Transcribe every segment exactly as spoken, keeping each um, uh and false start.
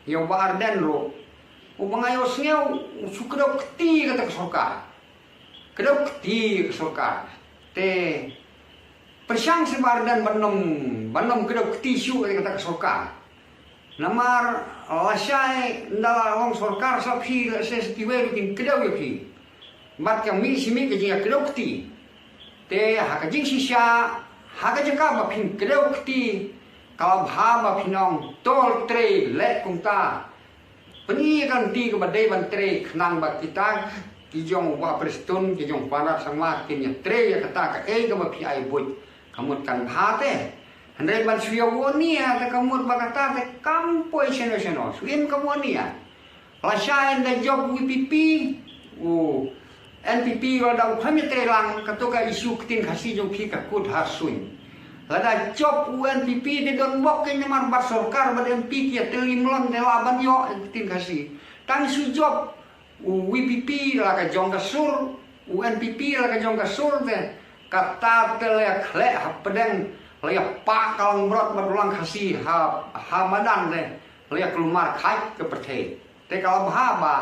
Ïa u Bah Ardent ruh, u ba nga ïohsngew u shu kdew kti ïa kata ka sorkar. Kdew kti ïa ka sorkar. Te pyrshang seh Bah Ardent ban ym, ban ym kdew kti shuh ïa kata ka sorkar. Namar lashai ynda la long sorkar sa phi, lashai sa kiwei ruh kin kdew ïa phi. Bad ka mih shi mih ka jingïakdew kti. Te ha ka jingshisha, ha ka jaka ba phin kdew kti, ka la bha ba phin ong to trei leh kumta. Pyni ïa ka lynti kaba dei ban trei khnang ba kita ki jong u Bah Prestone, ki jong u Conrad Sangma kin ïatrei ïa kata kaei kaba phi ai buit. Ka mut kan bha te. Hynrei ban shu ïa won ïa te ka mut ba kata te kam poi shano shano. Shu im ka won ïa. Lashai ynda jop VPP, u NPP ruh da u kham ïatrei lang, kato ka issue ktien Khasi jong phi ka kut ha suiñ. Lada jop u NPP te don bok kein namar bad sorkar bad MP ki ïatylli mlien te lah ban ïoh ktien Khasi. Tang shu jop u VPP la ka jong ka sur, u NPP la ka jong ka sur te, kata te la ïa khleh hapdeng, la ïa pah ka langbrot bad u lang Khasi ha, ha madan te, la ïa kulmar kheit ka pyrthei. Te ka la bha ba,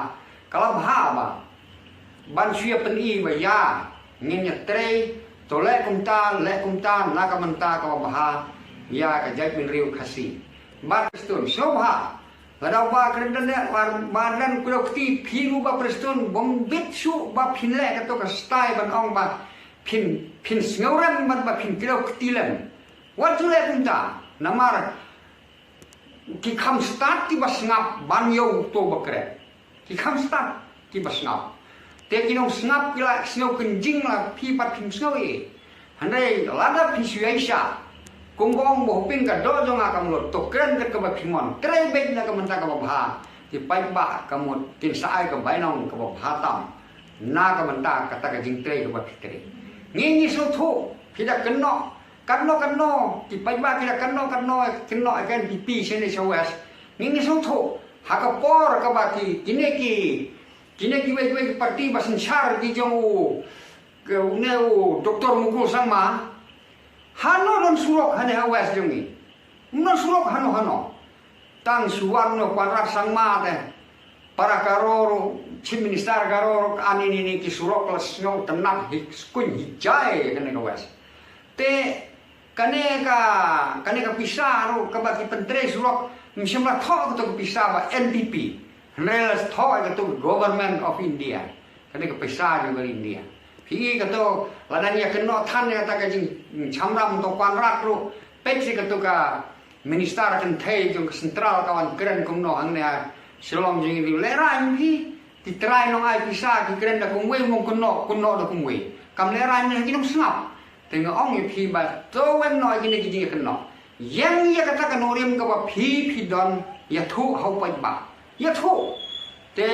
ka la bha ba ban shu ïa pyni ba ïa ngin ïatrei, to leh kumta, leh kumta, na ka bynta kaba bha ïa ka jaitbynriew Khasi. Bad Prestone, sngewbha, lada u Bah Ardent, Bah Ardent kdew kti, phi ruh Bah Prestone, bym bit shuh ba phin leh kato ka style ban ong ba phin, phin sngewrem bad ba phin kdew kti lem. Wat ju leh kumta, namar ki kham stad kiba sngap ban ïa uto ba kren. Ki kham stad kiba sngap. Te ki nongsngap ki la sngew kynjing la phi pat phim sngew ei. Hynrei lada phi shu ïaishah, kum ba ong ba hapdeng ka doh jong nga kam lut, to kren kat kaba phi mon. Trei beit na ka bynta kaba bha. Ki paidbah ka mut kin sa ai ka bainong kaba bha tam na ka bynta kata ka jingtrei kaba phi trei. Ngi ngi sngewthuh phi da kynnoh katno katno, ki paidbah ki da kynnoh katno, kynnoh ïa ka NPP shane sha West. Ngi ngi sngewthuh ha ka por kaba ki, kine ki, kine kiwei kiwei ki party ba synshar ki jong u, ke une u Doctor Mukul Sangma. Hano don surok hane ha West jong ngi? Ym don surok hano hano. Tang shu wan u Conrad Sangma te. Para Garo ruh, Chief Minister Garo ruh, ani ni ni ki surok la sngewtynnat hi, skuiñ hi jai kane ka West. Te kane ka, kane ka pisa ruh kaba ki pyntrei surok, ym shym la thoh kato ka pisa ba NPP. Hynrei la thoh kato ka Government of India. Kane ka pisa jong ka India. Phi i kato, lada ngi ïa kynnoh than ïa kata ka jingshemphang to Conrad ruh, peit shi kato ka Minister kynthei jong ka Central ka wan kren kumno hangne ha Shillong jong ngi, lehrain phi, ki trai nong ai pisa ki kren da kumwei, mong kynnoh, kynnoh da kumwei. Kam lehrain ne ki nongsngap. Te nga ong ïa phi ba to weng noh ïa kine ki jingkynnoh. Ïeng ïa kata ka nongrim kaba phi phi don, ïathuh ha u paidbah. Ïathuh. Te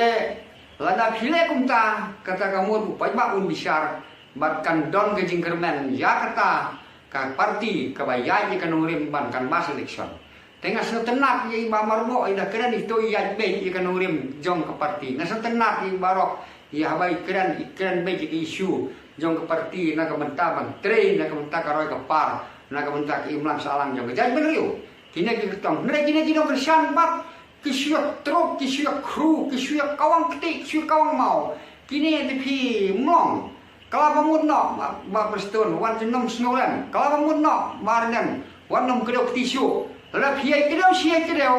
lada phi leh kumta, kata ka mut u paidbah un bishar, bad kan don ka jingkyrmen ïa kata ka party kaba ïaid ïa ka nongrim ban canvass election. Te nga sngewtynnat ïa i Bah Marbok, i da kren ito i ïaid beit ïa ka nongrim jong ka party. Nga sngewtynnat ïa i Bah Rok, ïa haba i kren, i kren beit ïa ka issue jong ka party na ka bynta ban trei, na ka bynta ka roi ka par, na ka bynta ka imlang sahlang jong ka jaitbynriew. Kine ki kyrtong, hynrei kine ki nongkyrshan pat, ki shu ïa trok, ki shu ïa khru, ki shu ïa kawang kti, ki shu ïa kawang maw. Kine te phi mlong. Ka la ba mut noh, Bah, Bah Prestone, wat ju nym sngewrem. Ka la ba mut noh, Bah Ardent, wat nym kdew kti shuh. Lada phi ïai kdew shi ïai kdew,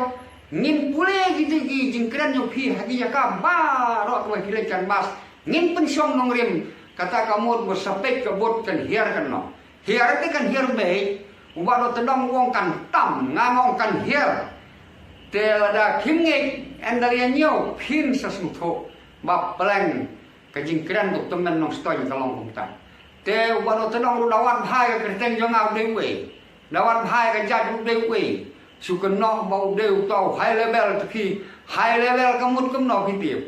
ngin pule kito ki jingkren jong phi ha ki jaka baroh kaba phi leit canvass. Ngin pynshong nongrim, kata ka mut ba sa peit ka vote kan hiar kan noh. Hiar te kan hiar beit, u Bah Dohtdong u ong kan tam, nga nga ong kan hiar. Te lada phim ngeit, ynda ïa ñiew, phin sa sngewthuh ba pleng ka jingkren ka u tymmen Nongstoiñ ka long kumta. Te u Bah Dohtdong ruh da wad bha ïa ka kyrteng jong nga u dei uei. Da wad bha ïa ka jait u dei uei. Shu kynnoh ba u dei uta u high level, te phi high level ka mut kumno phi tip.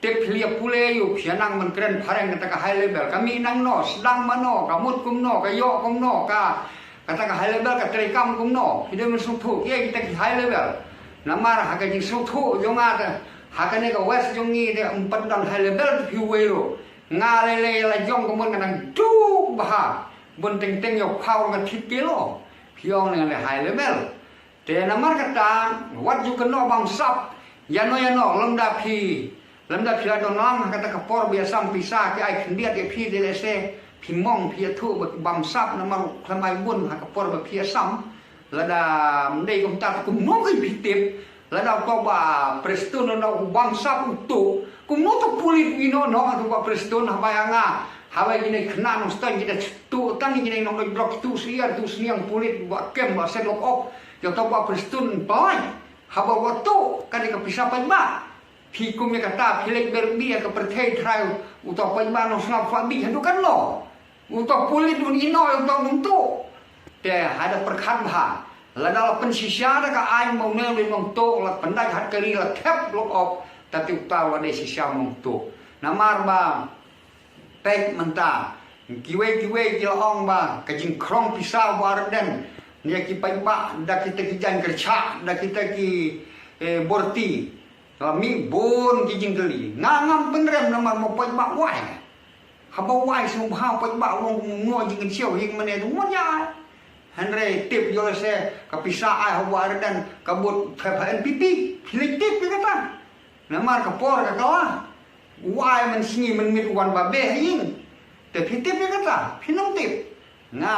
Te phi ïa pule ïa u, phi ïa nang ban kren phareng kata ka high level. Ka mih nangno, sdang mano, ka mut kumno, ka ïoh kumno, ka, kata ka high level ka treikam kumno. Phi dei ban sngewthuh ïa kita ki high level. Namar ha ka jingsngewthuh jong nga te, ha kane ka West jong ngi te, ym pat don high level te phi uwei ruh. Nga lei lei la jong ka mut nga dang duk bha. Bun teng teng ïa u khaw nga thik kilo. Phi ong nga lei high level. Te namar kata, wat ju kynnoh bam sap, Ïano ïano, lymda phi, lymda phi la don lang ha kata ka por ba ïasam pisa, ki ai khyndiat ïa phi, te lehse phi mong phi ïathuh ba ki bamsap, namar khlem ai bun ha ka por ba phi ïasam. Lada ym dei kumta, kumno ngin phi tip? Lada uto u Bah Prestone, lada u bamsap uto, kumno uto u pulit u ïehnoh noh ha uto u Bah Prestone? Haba ïa nga, haba ïa kine ki khynnah Nongstoiñ ki da tuh tang, kine ki nongdroge, tuh syiar, tuh sniang, pulit ba kem ba seng lok op. Ïa uto u Bah Prestone pynlait. Haba wat tuh, ka dei ka pisa paidbah. Phi kum ïa kata, phi leit byrngem ïa ka pyrthei trai, uto u paidbah Nongsngap Fahbih haduh katno? Uto u pulit un ïehnoh ïa uto u nongtuh. Te haba pyrkhat bha, lada la pynshisha da ka aiñ ba une u dei u nongtuh, la pyndait ha ka ri, la thep lok op, te uta u la dei shisha u nongtuh. Namar ba peit mynta, kiwei kiwei ki la ong ba ka jingkhrong pisa u Bah Ardent ïa ki paidbah da kita ki jaiñ kyrshah, da kita ki, eh, borti. Ka mih bun ki jingkylli. Nga ngam pynrem namar ma paidbah wai. Haba wai sngewbha paidbah, u ong kumno jingkynshew, hi mane tu mon ïa. Hynrei tip ïoh lehse ka pisa ai ha u Bah Ardent ka bud pep ha N P P. Phi leit tip ïa kata. Namar ka por ka kylla. Wai mynsngi mynmiet wan ba beh ha ïing. Te phi tip ïa kata, phin ym tip. Nga